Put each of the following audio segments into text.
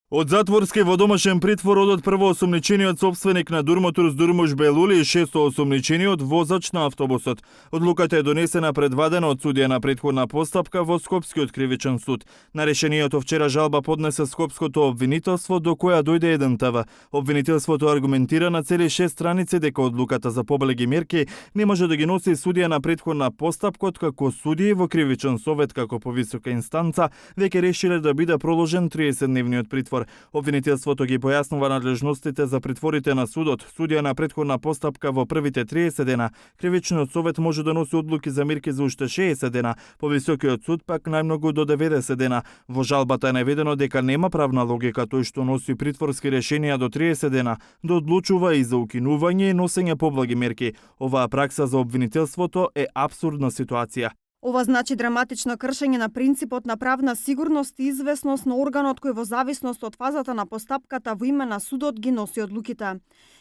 Од затворски во домашен притвор одат првоосомничениот собственик на Дурмотурс Дурмуш Белули и шестоосомничениот возач на автобусот. Одлуката е донесена предвадена од судија на претходна постапка во Скопскиот кривичен суд. На решението вчера жалба поднесе Скопското обвинителство, до која дојде еден ТВ. Обвинителството аргументира на цели 6 страници дека одлуката за поблеги мерки не може да ги носи судија на претходна постапка, како судии во кривичен совет како повисока инстанца веќе решиле да биде проложен 30-дневниот притвор. Обвинителството ги појаснува надлежностите за притворите на судот. Судија на претходна постапка во првите 30 дена, кривичниот совет може да носи одлуки за мерки за уште 60 дена, повисокиот суд пак најмногу до 90 дена. Во жалбата е наведено дека нема правна логика тој што носи притворски решенија до 30 дена да одлучува и за укинување и носење поблаги мерки. Оваа пракса за обвинителството е апсурдна ситуација. Ова значи драматично кршење на принципот на правна сигурност и известност на органот кој во зависност од фазата на постапката во име на судот ги носи одлуките.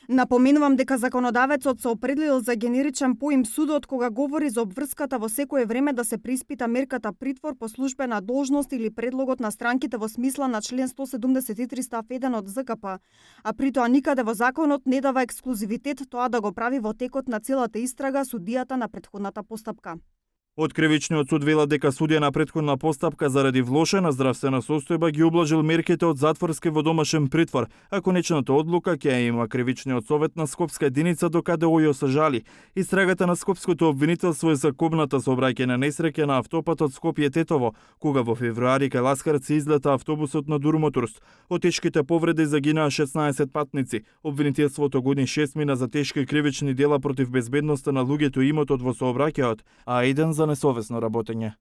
Напоменувам дека законодавецот се определил за генеричен поим судот кога говори за обврската во секое време да се приспита мерката притвор по службена должност или предлогот на странките во смисла на член 173 став 1 од ЗКП, а при тоа никаде во законот не дава ексклузивитет тоа да го прави во текот на целата истрага судијата на претходната постапка. Од кривичниот суд велат дека судија на претходна постапка заради влошена здравствена состојба ги ублажил мерките од затворски во домашен притвор, а конечната одлука ќе ја има кривичниот совет на Скопска единица докаде ој се жали. Истрагата на Скопското обвинителство е за кобната сообраќајна несреќа на автопатот Скопје-Тетово, кога во февруари кај Ласкарци излета автобусот на Дурмотурс. Од тешките повреди загинаа 16 патници. Обвинителството гони 6 мина за тешки кривични дела против безбедноста на луѓето и имотот во сообраќајот, а еден за несовесно работење.